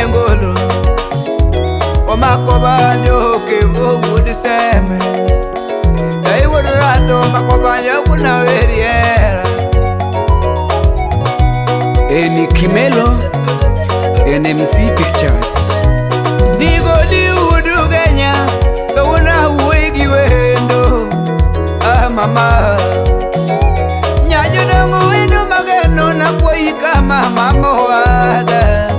anie ngolo. Omako banjo kevo wuod seme. Ei wuod rato omako banjo kuna weriera. Eni Kimelo NMC Pictures. Digo di wuod Ugenya, kawuono awuoyi gi wendo. Ah mama, nyajodongo wendo mageno nakwayi kama mama owada.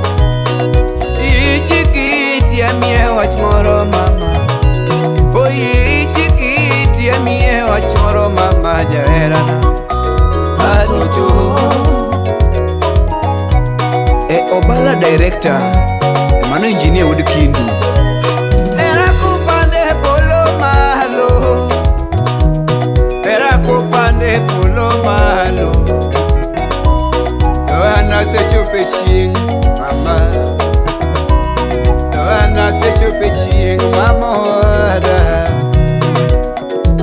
Ichikiti amiye wach moro mama. Oye ichikiti amiye wach moro mama jaherana. Atoto. E Obala Director, mano engineer wuod Kindu. Era kupande polo malo. Era kupande polo malo. To an asechopo e chieng' mama. To an asechopo e chieng' mama owada.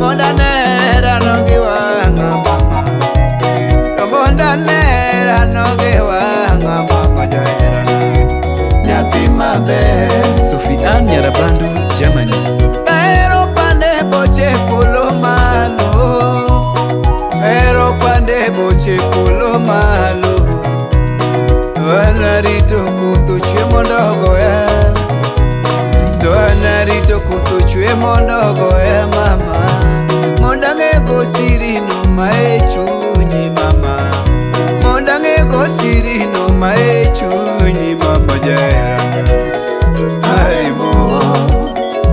Mondo ane dhano gi wang'a mama. To mondo ane dhano gi wang'a mama jaherana. Nyathi maber. Sophie Ann Nyarabandu, Germany. Ahero pande boche polo malo. Ahero pande boche polo malo. To an arito koth ochwe mondo ogoya. To an arito koth ochwe mondo ogoya mama. Mondo ang'ego sirino ma e chunyi mama. Mondo ang'ego sirino ma e chunyi mama jaherana. Aibo.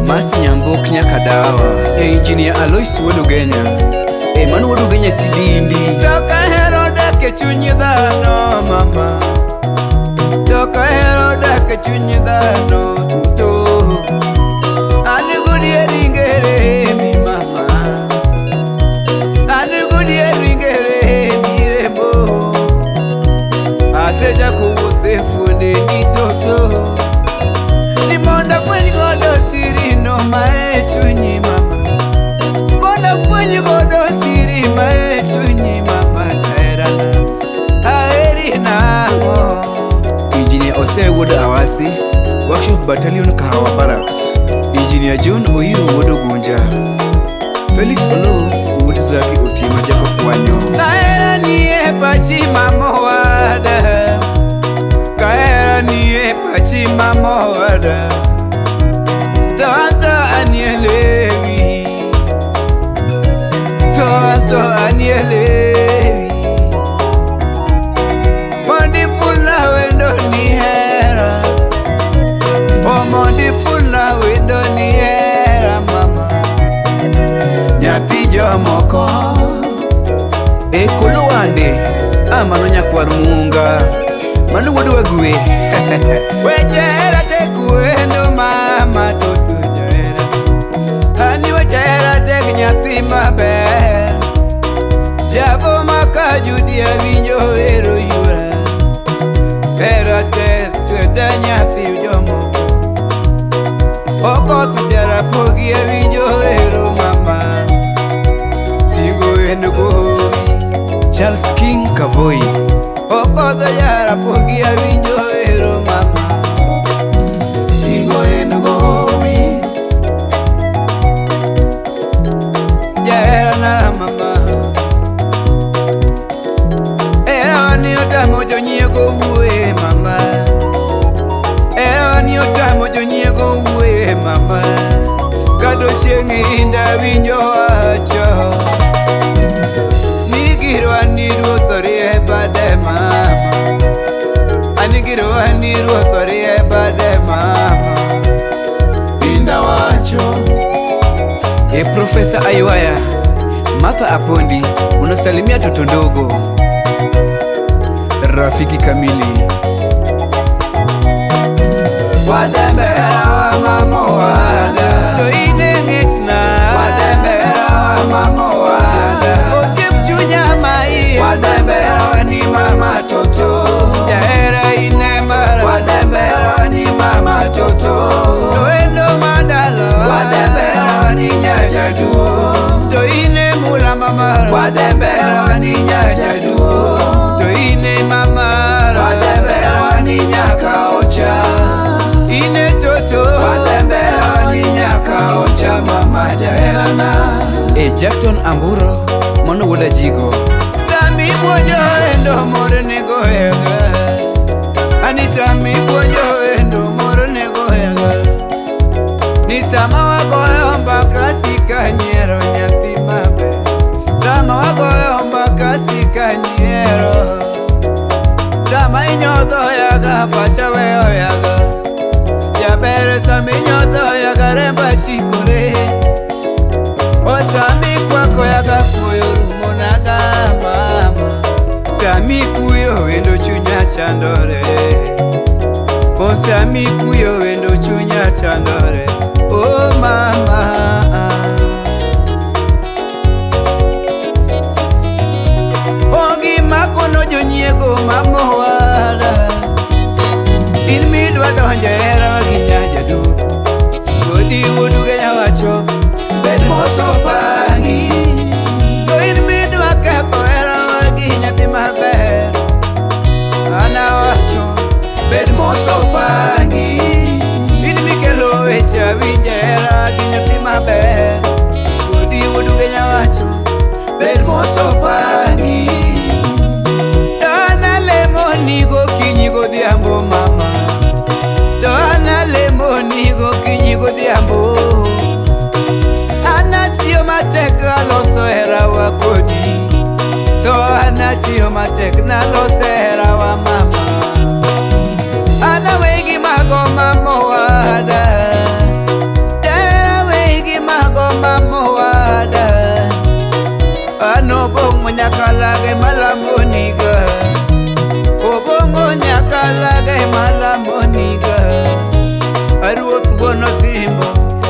Mas Nyambok nyaka dawa. E engineer Alois wuod Ugenya. E mano wuod Ugenya Sidindi. To kahero dak e chuny dhano mama. To kahero dak e chuny dhano to an godier ringere mi mama. An godier ringere mi rembo. Asechako wuoth e fuondeni toto. Ni mondo afweny godo sirino ma e chunyi mama. Mondo afweny godo siri ma e chunyi mama jaherana. Aheri nang'o? Engineer Ose wuod Awasi, Workshop Battalion Kahawa Barracks. Engineer John Oiro wuod Ogunja. Felix Oloo wuod Zaki Otieno Jakokwanyo. Kahera nie pachi mama owada. Kahera nie pachi mama owada. To anto anie lewi. To anto anie lewi. Mondi fulna wendo ni hera. O mondi fulna wendo ni hera mama. Nyathi jomoko. E Koluwande, ah mano nyakwar Munga. Mano wuod Wagwe. Weche hera tek wendo mama toto jahera. Ani weche hera tek nyathi maber. Jabo maka Judi awinjo ero yura. Hera tek tweta nyathi jomoko. Okoth jarapogi awinjo ero mama. Singo en gowi. Charles King Kavoi. Okoth jarapogi awinjo ero mama. Singo en gowi. Jaherana mama. Hera ni otamo jonyiego wuoye mama. Hera ni otamo jonyiego wuoye mama. Kado chieng' inda winjo wacho. Ni girwa ni ruoth orie bade mama. Ani girwa ni ruoth orie bade mama. Inda wacho. E Profesa Aywaya, Martha Apondi, unasalimia toto ndogo. Rafiki kamili. Wadembera mama wada. To ine ng'echna. Wadembera mama wada. Osiep chunya maiye. Wadembera ni mama toto. Jahera ine mara. Wadembera ni mama toto. To endo madalo. Wadembera ni nyajaduo. To ine mula mama. Wadembera ni nyajaduo. To ine mama. Wadembera ni nyaka ocha. mama jaherana. E Jackton Amburo, mano wuod Ajigo. Sami puonjo endo mor nego hega. Ani sami puonjo endo mor nego hega. Ni sama wagoyo mbaka sika nyiero nyathi maber. Sama wagoyo mbaka sika nyiero. Sama inyodho yaga pacha weyo yaga. Jaber sama inyodho yaga remba chikore. O sami kwako yaga kuyo rumo naga mama. Sami kuyo endo chunya chandore. O sami kuyo endo chunya chandore. O mama. Ongi makono jonyiego mamowada. In midwa donjo e hera gi nyajadu. Kodi wuodu nyawacho bed mosopangi. To in midwa ketho hera gi nyathi maber. An awacho bed mosopangi. In mikelo weche awinjo hera gi nyathi maber. Kodi wuodu nyawacho bed mosopangi. To an alemoni gokinyi godhiambo mama. To an alemoni gokinyi godhiambo. An atiyo matek aloso herawa kodi. To an atiyo matek naloso herawa mama. An awegi mago mamowada. Dera wegi mago mamowada. An obong'o nyakalage malamoniga. Obong'o nyakalage malamoniga. Aruoth wuon osimbo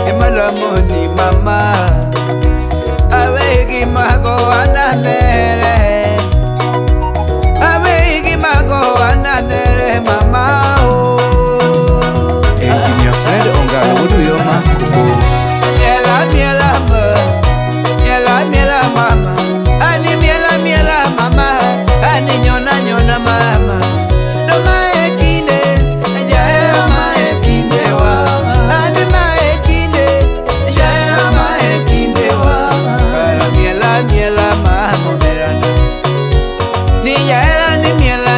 emalamoni mama. Awegi mago ananere. Awegi mago ananere mama o. Engineer Fred Ongalo wuod Uyoma, Kobo. Miela miela ma, miela miela mama. Ani miela miela mama, ani nyona nyona mama. Do mae kinde, jahera mae kinde wa. Ani mae kinde, jahera mae kinde wa. Kara miela miela mama merana. Ni jahera ni miela.